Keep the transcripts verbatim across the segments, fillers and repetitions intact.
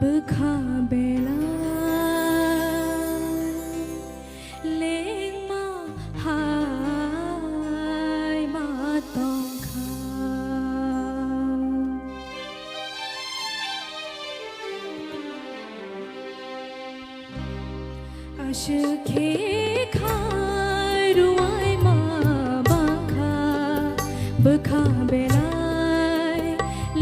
Bwkha belai lengma hai ma tongkha. Aswk khe khai rwai ma bangkha, bwkha belai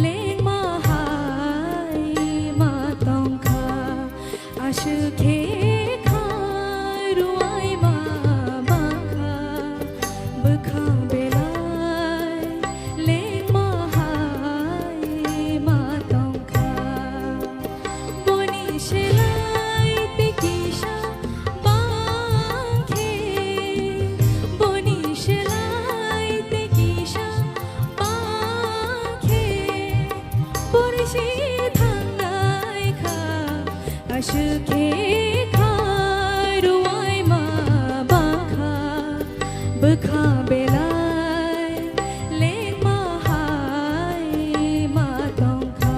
lengma hai ma tongkha. Aswk khe khai rwai ma bangkha, bwkha belai lengma hai ma tongkha. Boni selai tei kisa bang khe, boni selai tei kisa bang khe, boni se thangnai kha. Aswk khe khai rwai ma bangkha, bwkha belai lengma hai ma tongkha.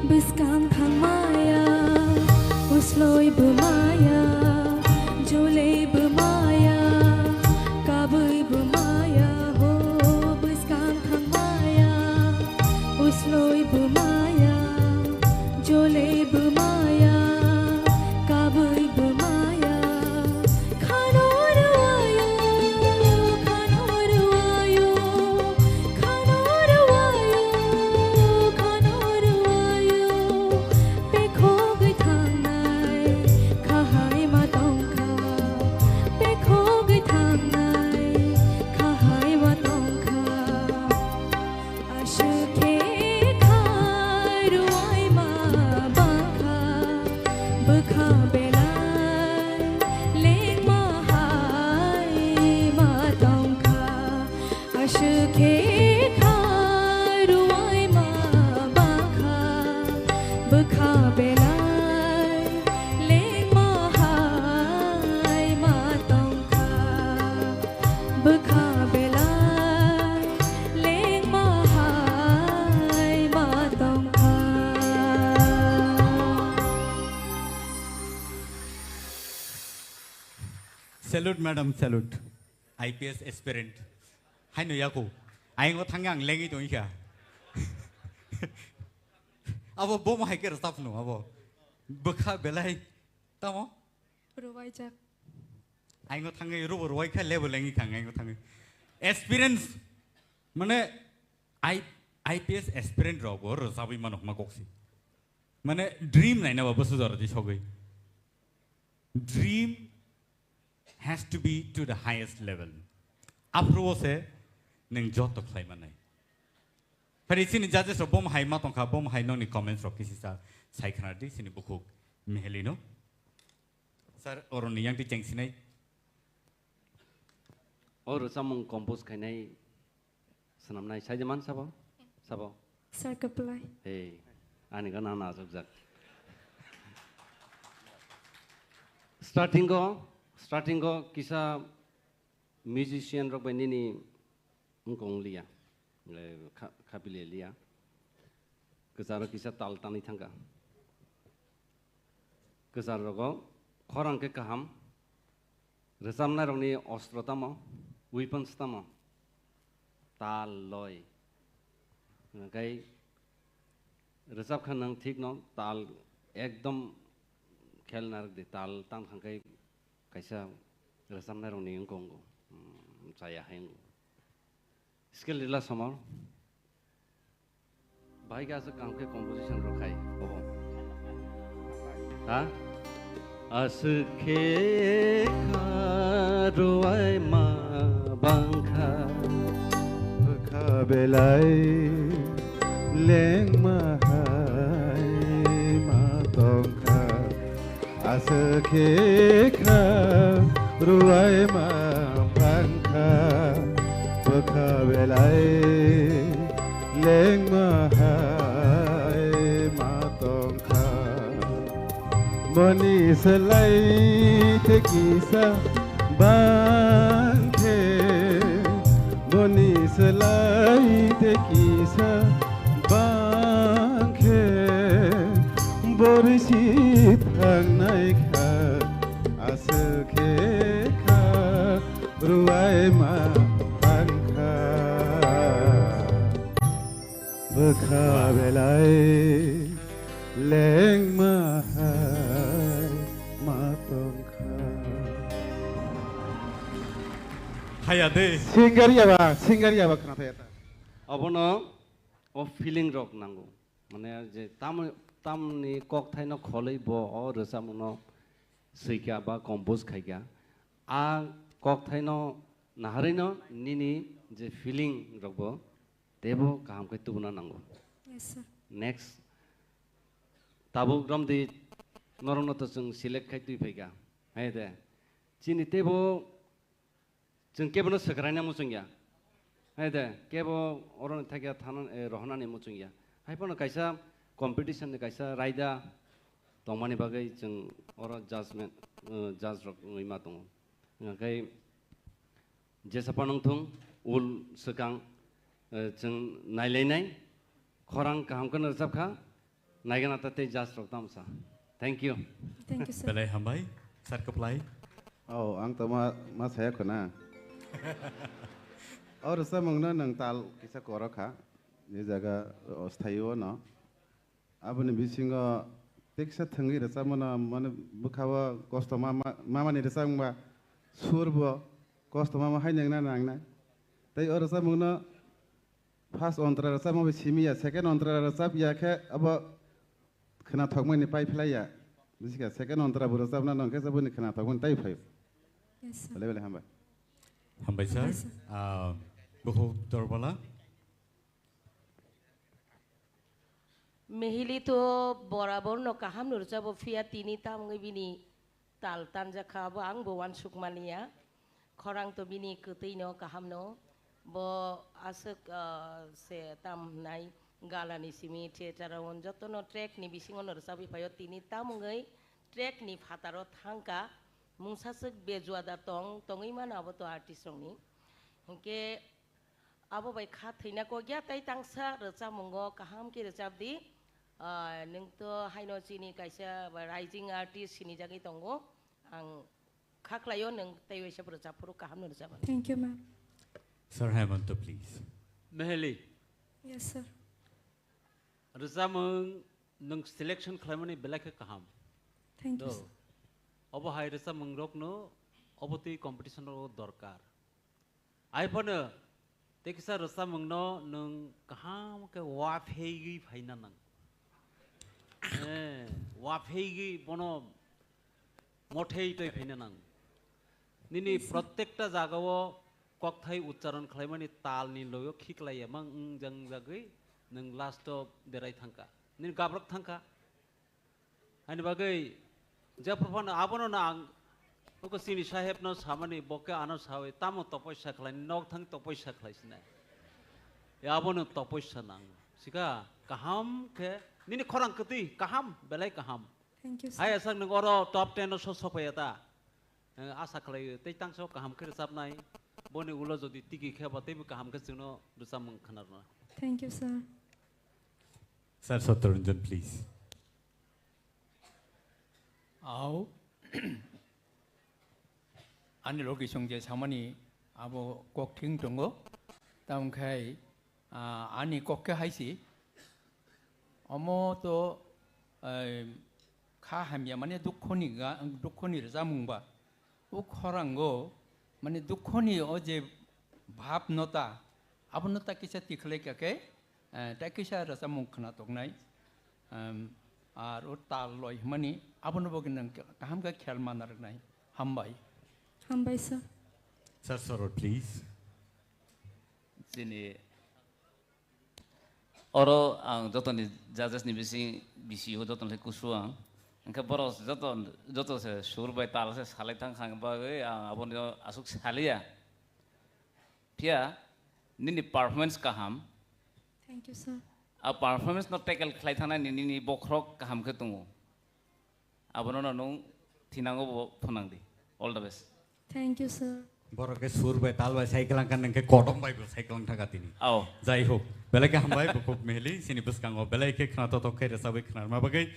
Bwskang thangmaya, usloi bwmaya, jolei bwmaya, kabui bwmaya, ho, bwskang thangmaya, usloi bwmaya, jolei bwmaya, kabui bwmaya, khano rwaya, khano rwaya, khano rwaya, khano rwaya, pekhogwi thangnai khahai ma tongkha, pekhogwi thangnai khahai ma tongkha. Aswk khe khai rwai ma bangkha, bwkha belai lengma hai ma tongkha. Aswk khe khai rwai ma bangkha, bwkha belai lengma hai ma tongkha. Bwkha belai lengma hai ma tongkha. Salute, madam, salute. I P S aspirant. Haino yako. Aingo thangya ang lengwi tongkha. Abo bomo hai khe rwchapno abo. Bwkha belai. Tamo? Rwbaijak. Aingo thangwi rubo rwai kha lebo lengwi kha aingo thangwi. Experience, mane, I-, I P S aspirant rok bo rwchabwi mano hwnma kok si. Mane, dream naina ba bwswk jora di sogwi. Dream has to be to the highest level. Aphuru o se nwng joto khlai manai. Phari chini judges rok bom hai ma tongkha, bom hai nokni comments rok kisi sa sai khna di chini bukhuk Miheli no. Sir, oroni yang ti chengsinai. O rwchapmung compose khainai swnamnai saide man sabo? Sabo? Sir Kaplai. Hey, ani gana na ajak jak. Starting o, starting o kisa musician rok bai nini wngkong liya, eh, kha-, khapili liya. Kwcharo kisa tal tanwi thangkha. Kwchar rogo khorang khe kaham. Rwchapnai rokni ostro tamo, weapons tamo? Tal, loi. Hwnkhai rwchap kha nwng thik no, tal ekdom khel narwk di, tal tang thang khai kaisa rwchapnai rokni wngkong go, mm, chaya hai wngkong. Skill rila somor. Bahai khe aswk kaham khe composition rok khai, bobo. Ha? Aswk khe kha rwai ma bangkha. Bwkha belai lengma hai ma tongkha. Aswk khe kha rwai ma bangkha, Bwkha belai lengma hai ma tongkha. Boni swlai te kisa bangkhe, boni swlai te kisa bangkhe, borisi thangnai kha, aswk khe kha, ruai ma thangkha. Bwkha belai lengma hai ma tongkha. Haya de. Singer ya ba, singer ya ba khna thaya ta. Abono o feeling rok nango. Mane je tam, tamni kokthaino kholwi bo o rwchapmungno swikha ba compose khaikha. A kokthaino naharwino nini je feeling rokbo teibo kaham khe tubuna nango. Yes, sir. Next, tabuk romdi norokno to chwng select khai twi phaikha. Hai de. Chini teibo chwng kebono swkraina muchungya. Hai de, kebo oroni thakya thana, eh, rohonani muchungya. Hai phano kaisa competition ni kaisa raida tongmani bagwi chwng oro judgment, eh, judge rok wngwi ma tongo. Hwnkhe jesa phano wngthung, ul swkang, eh, chwng nailainai, khorang kaham kheno rwchapkha, naigana ta tei judge rok tamsa. Thank you. Thank you, sir. Belai hambai, sir kwplai. Oh, ang to ma, ma saya khuna. Oh, rwchapmungno nwng tal kisa korokha, je jaga, oh, sthaio no. Aboni bisingo teksa thwngwi rwchapmano, mane, bwkhao kosto ma, ma, mamani rwchapmungba sur bo kosto mama hai nangna nangnai. Tei o rwchapmungno first ontra rwchapma bai simi ya, second ontra rwchap ya khe abo khwnathokmani pai phlai ya. Bisi kha second ontra bo rwchapna nang khe saboni khwnathokmani tai phaio. Yes, sir. Belai belai hambai. Hambai, sir. Hambai, sir. Ah, Bukhuk Dorbala. Mehili to borabor no kaham no rwchabo, phiya tini tamungwi bini tal tanjakha, abo ang bo uansuk maliya. Khorang to bini kwtwi no kaham no, bo aswk, ah, se tam hwnai gala ni simi theater o joto no track ni bisingo no rwchabwi phaio, tini tamungwi track ni phataro thangka, mungsa swk bejua da tong, tongwi mano abo to artist rok ni. Hinkhe abo bai kha thwina kok ya, tei tangsa rwchapmungo kaham khe rwchap di. Ah, nwng to haino chini kaisa ba rising artist sinijagwi tongo. Ang kha khlaio nwng tei waisa bo rwchap phuru kaham no rwchap mano. Thank you, ma'am. Sir Hemanta, please. Meheli. Yes, sir. Rwchapmung nwng selection khlaimani belai khe kaham. Thank you, Do. Sir. Obo hai rwchapmung rokno obo twi competition rok dorkar. Ai phano tei kisa rwchapmungno nwng kaham khe wapheigwi phaina nang. Eh, wapheigwi bono mothei twi phaina nang. Nini Yes, sir. Prottekta jagao kokthai uchcharon khlaimani talni loio khiklai emang wng jang jagwi nwng last o derai thangkha. Nini gabrok thangkha. Ani bagwi jephru phano abono no ang uko chini saheb no samani, bo khe ano sawi tamo topoisa khlai, nok thang topoisa khlai sinai. Ya abono topoisa nang. Sika kaham khe nini khorang kwtwi kaham, belai kaham. Thank you, sir. Hai asak nwng oro top ten o so sopaiya ta. Eh, asa khlai tei tangso kaham khe rwchapnai. Boni ulo jodi tiki khe ba teibo kaham khe chwngno rwchapmung khwnarwna. Thank you, sir. Sir Satyaranjan, please. Au. Ani logi song je samani abo kok thing tongo. Tamo khai, ah, ani kok khe hai si. Omo to, eh, kha hamya mane dukhoni ga, dukhoni rwchapmung ba. O khorango mane dukhoni o je bhab no ta, abo no ta kisa tikhlai kha khe, eh, ta kisa rwchapmung khna toknai. Em, ar o tal loi hwnmani abono bo gwnang kaham khe khel mana rwknai. Hambai. Hambai, sir. Sir Sorot, please. Chini oro ang jotoni judges ni bising, bisi o jotoni kusu ang. Hwnkhe borok joto, joto se sur bai tal se salai thang kha bagwi ang abono aswk saliya. Phiya Nini performance kaham. Thank you, sir. A performance no tackle khlai thangna nini, nini bokhorok kaham khe tongo. Abono no nung thinango bo phunang di. All the best. Thank you, sir. Borok ke sur bai tal bai cycle angkan nang ke kodom bai bo cycle ang thaga tini. Ao. Jai ho. Belai ke hambai bo khub mehli sini bwskango belai ke khna totok khe resa bai khna ma bagai.